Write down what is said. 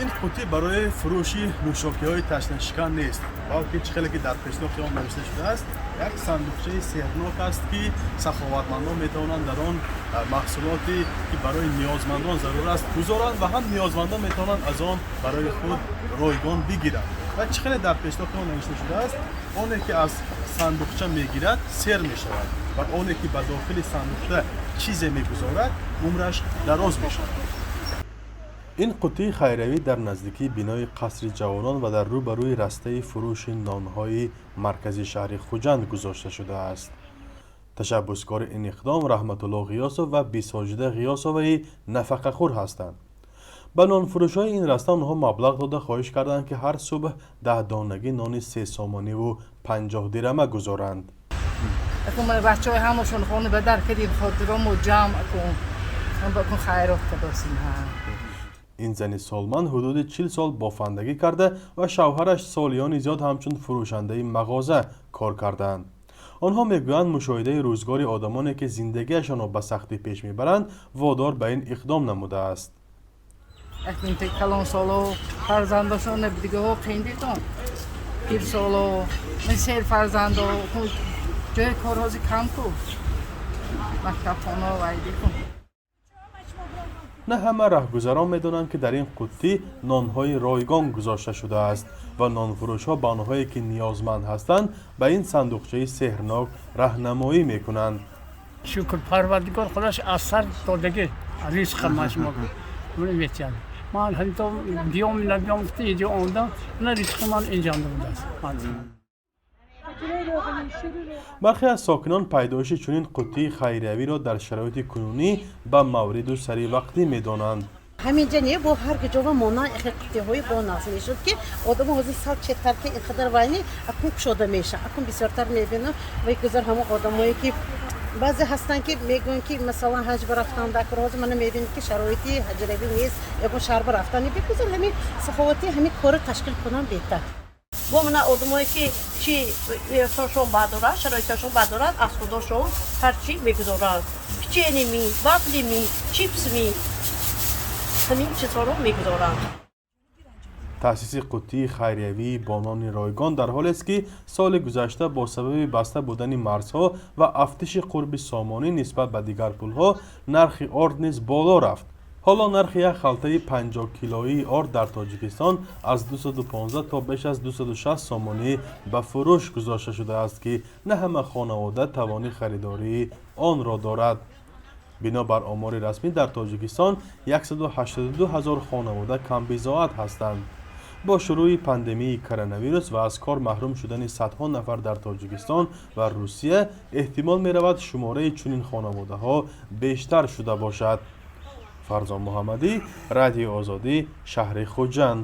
Ин қуттӣ барои фурӯши нӯшокиҳои ташнашикан нест, балки чӣ хеле ки дар пешнохти он навишта шудааст, як сандуқчаи сеҳрнок аст, ки саховатмандон метавонанд дар он маҳсулоте, ки барои ниёзмандон зарур аст, гузоранд ва ҳам ниёзмандон метавонанд аз он барои худ ройгон бигиранд. Ва чӣ хеле дар пешнохти он навишта шудааст, оне ки аз сандуқча мегирад, сер мешавад ва оне ки ба дохили сандуқча чизе мегузорад, умраш дароз мешавад. Ин қуттии хайриявӣ дар наздикии бинои Қасри ҷавонон ва дар рӯ ба рӯи растаи фурӯши нонҳои маркази шаҳри Хуҷанд гузошта шудааст. Ташаббускори ин иқдом Раҳматулло Ғиёсов ва Бисоҷида Ғиёсоваи нафақахӯр ҳастанд. Ба нонфурӯшҳои ин раста онҳо маблағ дода, хоҳиш карданд, ки ҳар субҳ 10 донагӣ нони 3 сомониву 50 дирама гузоранд. Бачаҳои ҳамашон хона ба дар кардем, хотиромо ҷамъ кун, хайрот кадосим. Ин зани солманд ҳудуди 40 сол бофандагӣ карда ва шавҳараш солиёни зиёд ҳамчун фурӯшандаи мағоза кор кардаанд. Онҳо мегӯянд, мушоҳидаи рӯзгори одамоне, ки зиндагиашонро ба сахтӣ пеш мебаранд, водор ба ин иқдом намудааст. Калонсоло фарзандошон дигаҳо қиндитон, пирсоло сер фарзандо, ҷои кор ҳози кам ку, мактабхона вайдикун. На ҳама раҳгузарон медонанд, ки дар ин қуттӣ нонҳои ройгон гузошта шудааст ва нонфурӯшҳо ба онҳое, ки ниёзманд ҳастанд, ба ин сандуқчаи сеҳрнок раҳнамоӣ мекунанд. Шукр, Парвардигор худаш аз сар додагӣ ризқа машмо метиҳад. Ман ҳамито биём, набиём, инҷо омадам, на ризқи ман инҷа будааст. Бархе аз сокинон пайдоиши чунин қуттии хайриявиро дар шароити кунунӣ ба мавриду саривақтӣ медонанд. Ҳаминҷа не, бо ҳар ҷова мона қуттиҳои бо нағз мешуд, ки одамо ҳозир сал четар, ки инқадар вайни акун кушода меша, акун бисёртар мебинам. Ва гузар ҳамон одамое, ки баъзе ҳастанд, ки мегӯянд, ки масалан ҳаҷ ба рафтан дакор, ҳозир мана мебинед, ки шароити ҳаҷравӣ нест, ягон шаҳр ба рафтан, бигузор ҳамин саховатӣ ҳамин корро ташкил кунам, беҳтар. Бо мана одамое, ки чи эҳсосшон бадорад, шароиташон бадорад, аз худошон ҳарчи мегузоранд: печенье ми, вафли ми, чипс ми, ҳамин чизҳоро мегузоранд. Таъсиси қуттии хайриявии бо нони ройгон дар ҳолест, ки соли гузашта бо сабаби баста будани марзҳо ва афтиши қурби сомонӣ нисбат ба дигар пулҳо нархи орд низ боло рафт. Ҳоло нархи як халтаи 50 килоии орд дар Тоҷикистон аз 215 то беш аз 260 сомонӣ ба фурӯш гузошта шудааст, ки на ҳама хонавода тавони харидории онро дорад. Бино бар омори расмӣ, дар Тоҷикистон 182 ҳазор хонавода камбизоат ҳастанд. Бо шурӯъи пандемияи коронавирус ва аз кор маҳрум шудани садҳо нафар дар Тоҷикистон ва Русия, эҳтимол меравад, шумораи чунин хонаводаҳо бештар шуда бошад. Фарзон Муҳаммадӣ, Радиои Озодӣ, шаҳри Хуҷанд.